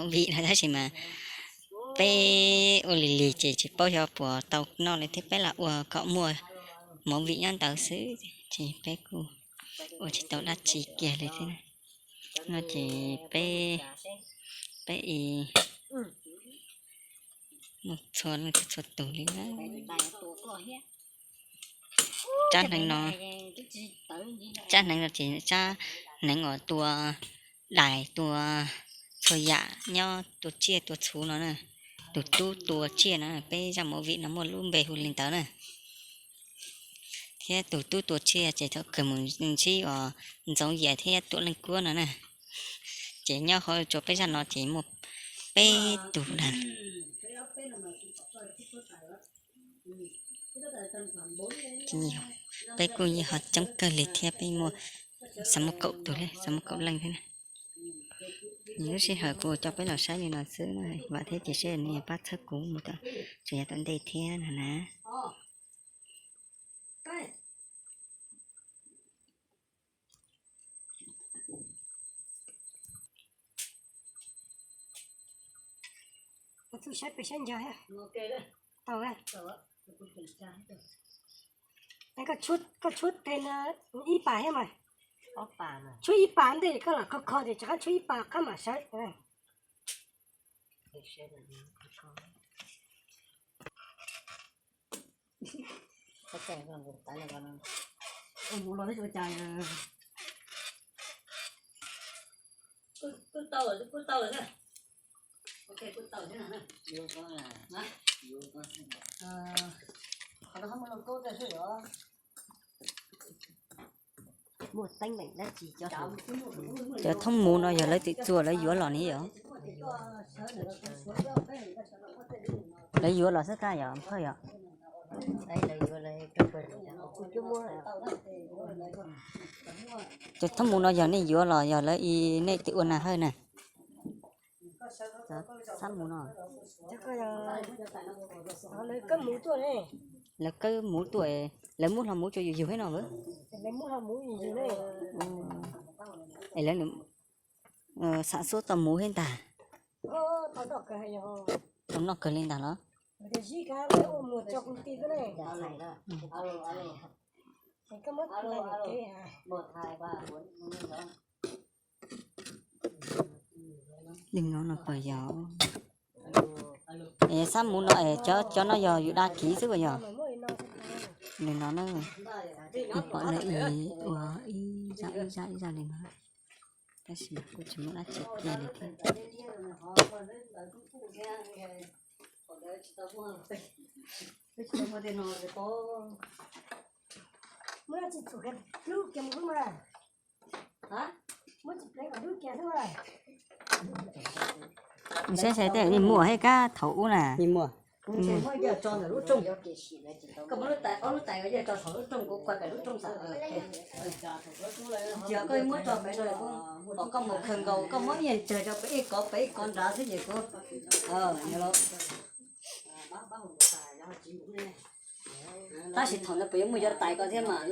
movie no tab sis mas peb ua lig lig ces tsis paub xyov puas tau noj li thiab, peb lam ua kom muaj movie nyob ntawd xwb ces peb kuj ua tsis tau dab tsi kiag li thiab. No ces peb, peb ib muaj txhua leej txhua tus li na. Tsab hneev no, tsab hneev no ces tsab hneev uas tua dais tua txhua yam nyob, tua tsiaj tua txhu no na. Tus tub tua tsiaj no, peb zaj movie no muaj lub npe hu li ntawd na. Thiab tus tub tua tsiaj ces thaum kawg mus ntsib uas Ntxoov Yias thiab Tuam Leej Kuab no na. Ces nyob hauv tsua peb zaj no ces muaj peb tus na. Peb kuj yeej ho coob kawg li thiab, peb muaj, xav muaj kaum tus li, xav muaj kaum leej thiab na. Nws lub sij hawm kuv coj peb los saib li no xwb na, vam thiab cia siab nej pab txhawb kuv mus tseem yav tom ntej thiab no na. Txhob saib pes saib ncag thiab. Tau, koj tshuab tes ib pas thiab mas. Tshuab ib pas ntej koj lam kho kho ces rov qab tshuab ib pas qab mam sawv. Cov thoob muv no yog lawv twm txuas lawv yuav los ne yom? Lawv yuav los xwb kab yom phauj yom? Cov thoob muv no yog nej yuav los yog lawv ib nej twm ua na hawj na? Xab muv no, lawv kawb muv tuaj, lawv muab hlo muv tso yus yug thiab no. Es lawv xam xub tau muv thiab ntag. Tau noj kawg li ntag los? Li no no puas yog? Es xab muv no es cov no yog yus da kiv xwb puas yog? Li no na, pom lawv ib ua ib zaj ib zaj ib zaj li no, tab sis kuj tsis muaj dab tsi kiag li thiab. Saib saib tej nej muaj thiab kab thaum ub na. Koj muab lub tais, ob lub tais yawg tso saum lub rooj, kuv kuaj pem lub rooj xwb. Yog koj muab tso pem no, pom koj mus khaws nkaus koj muab ib tsawg rau pem ib kov pem ib kov nrad xwb ces kuv, tab sis thaum ntawd puas yuav muaj cov tais ko thiab mas.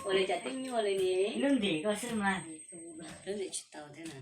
Ua li cas twb nyuaj li ne. Lub ntim ko xwb mas. Lub ntim tsis tau thiab na.